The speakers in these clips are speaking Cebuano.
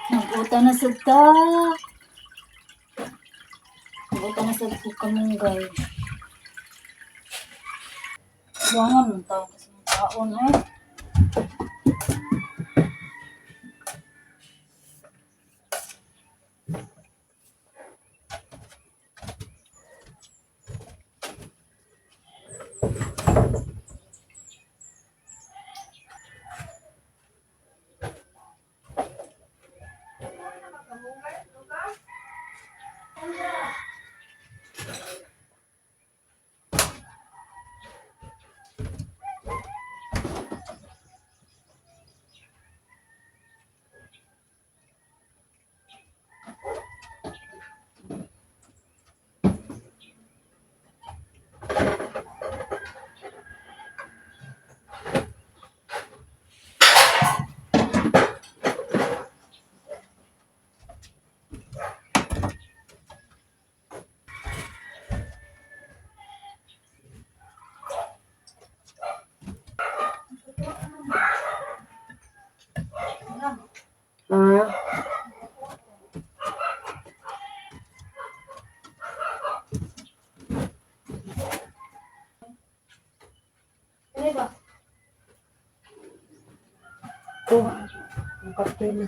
Nag-utan na sad ta. Nag-utan na sad ko kamunggay. Buwangan man tao kasi ng taon eh. Ha? Ano ba? Ito. Ang kape na.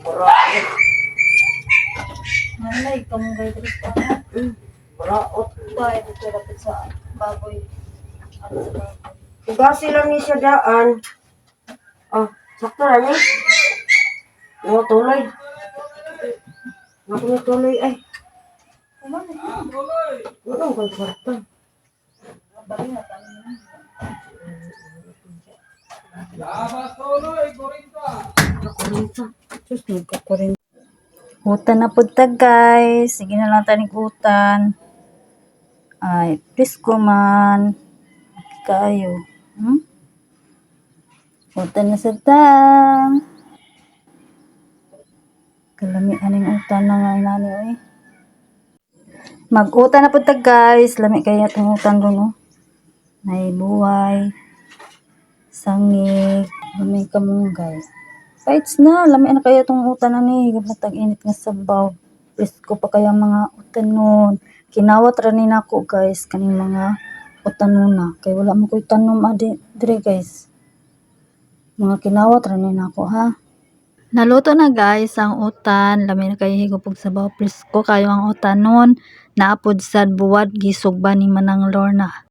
Buraot. Malay, kamunggay diri pa. Buraot. Tayo dito dapat sa baboy. Ano sa baboy? Ugasi lang ni siya daan. Ah, sakto ra ni. No, tuloy. Ako na tuloy ay. Kumano na. Ano kay kwarta? Bali na tayo na. Kurenta. Sus, nagkakurin. Utan na pud ta, guys. Sige na lang tayo utan. Ay, presko man. Okay kayo. Utan na sa tang. Kalami aning utan na nga inani oy. Mag-utan na pud ta, guys. Lami kaya itong utan dun oh. May buhay. Sangig. Lami kamunggay. Bites na, lami na kaya itong utan na ni. Gamatag init nga sabaw. Presko pa kaya mga utan nun. Kinawat ra ni nako, guys, kaning mga utanuna. Kay wala mo ko'y tanom adi dire, guys. Mga kinawat ra ni nako ha. Naluto na, guys, ang utan. Lami na kayo higop og sabaw. Presko kayo ang utan nun. Naapod sad buwad gisugba ni Manang Lorna.